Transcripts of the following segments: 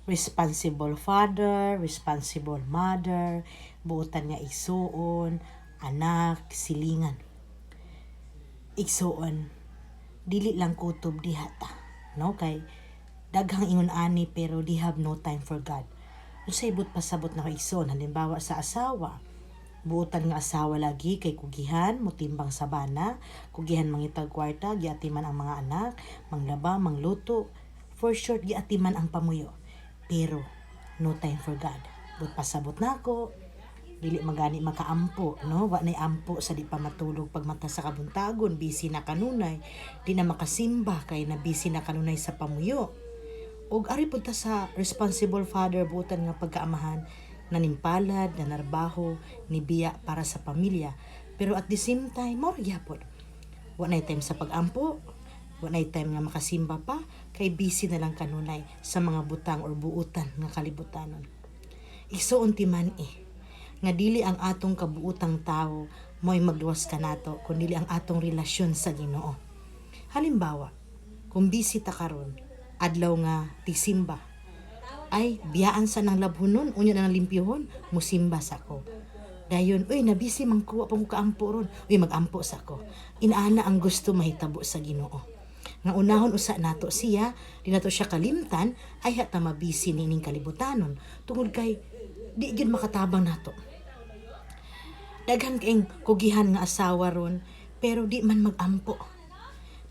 Responsible father, responsible mother, buotan nga igsuon, anak, silingan. Igsuon, dili lang kutob diha ta, no? Kay daghang ingon ani pero they have no time for God. Unsay buot pasabot nako, igsoon? Halimbawa sa asawa, buotan nga asawa lagi kay kugihan, motimbang sa bana, kugihan mangitag kwarta, giatiman ang mga anak, manglaba, mangluto, for short giatiman ang pamuyo. Pero no time for God. Buot pasabot nako, dili magani makaampo, no? Wa nay ampo sa di pa matulog pagmata sa kabuntagon, busy na kanunay, di na makasimba kay na busy na kanunay sa pamuyo. Ug ari pud ta sa responsible father, buotan nga pagkaamahan, nanimpalad, nanarbaho, nibiya para sa pamilya. Pero at the same time, mao ra gyapon. Wa nay time sa pagampo, wa nay time nga makasimba pa, kay busy na lang kanunay sa mga butang or buutan nga kalibutanon. Igsuon, timan eh, nga dili ang atong kabuutang tao mo'y magluwas kanato, kundi ang atong relasyon sa Ginoo. Halimbawa, kung busy ta karon, adlaw nga tisimba, ay biyaan sa nang labhonon, unya na nang limpyohon, musimba sa ko. Dayon, uy, nabisi man ko, wa pa ko kaampo ron. Uy, magampo sa ko. Inaana ang gusto mahitabo sa Ginoo. Nga unahon usa nato siya, di nato siya kalimtan, ay hata mabisi nining kalibutanon. Tungod kay, di gyud makatabang nato. Daghan kaing kugihan nga asawa ron, pero di man magampo.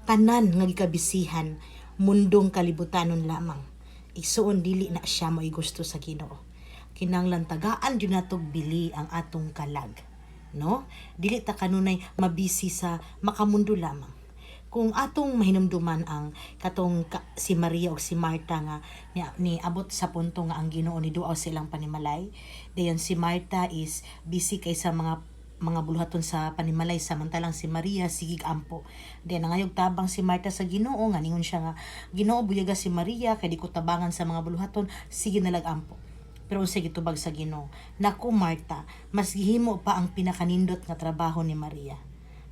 Tanan nga gikabisihan, mundong kalibutanon lamang. Igsuon, dili na siya mo'y gusto sa Ginoo. Kinanglan tagaan jud natog bili ang atong kalag. No? Dili ta kanunay mabisi sa makamundo lamang. Kung atong mahinumduman ang katong si Maria ug si Marta nga ni abot sa punto nga ang Ginoo ni duaw sa ilang panimalay, dayon si Marta is busy kay sa mga buluhaton sa panimalay, samantalang si Maria sigig ampo. Then nangayog tabang si Marta sa Ginoo nga ningon siya nga, "Ginoo, buyaga si Maria kay di ko tabangan sa mga buluhaton, sige na lag ampo." Pero unsay gitubag sa Ginoo? "Naku Marta, mas gihimo pa ang pinakanindot nga trabaho ni Maria."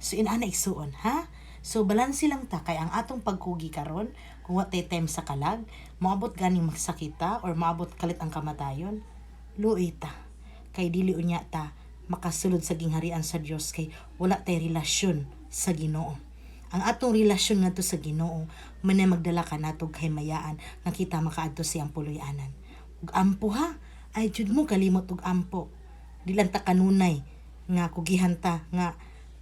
So inana, igsuon, ha? So balanse lang ta, kay ang atong pagkugi karon, kung wa tay time sa kalag, moabot ganing magsakita or moabot kalit ang kamatayon, luoy ta. Kay dili unya ta makasulod sa gingharian sa Dios kay wala tay relasyon sa Ginoo. Ang atong relasyon ngadto sa Ginoo man ay magdala kanato kahimayaan nga kita makaadto sa iyang puloy-anan. Ug ampo ha, ay jud mo kalimot og ampo. Di lang ta kanunay nga kugihan ta nga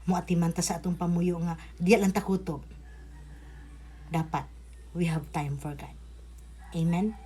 moatiman ta sa atong pamuyo nga diya lang ta kutob. Dapat we have time for God. Amen.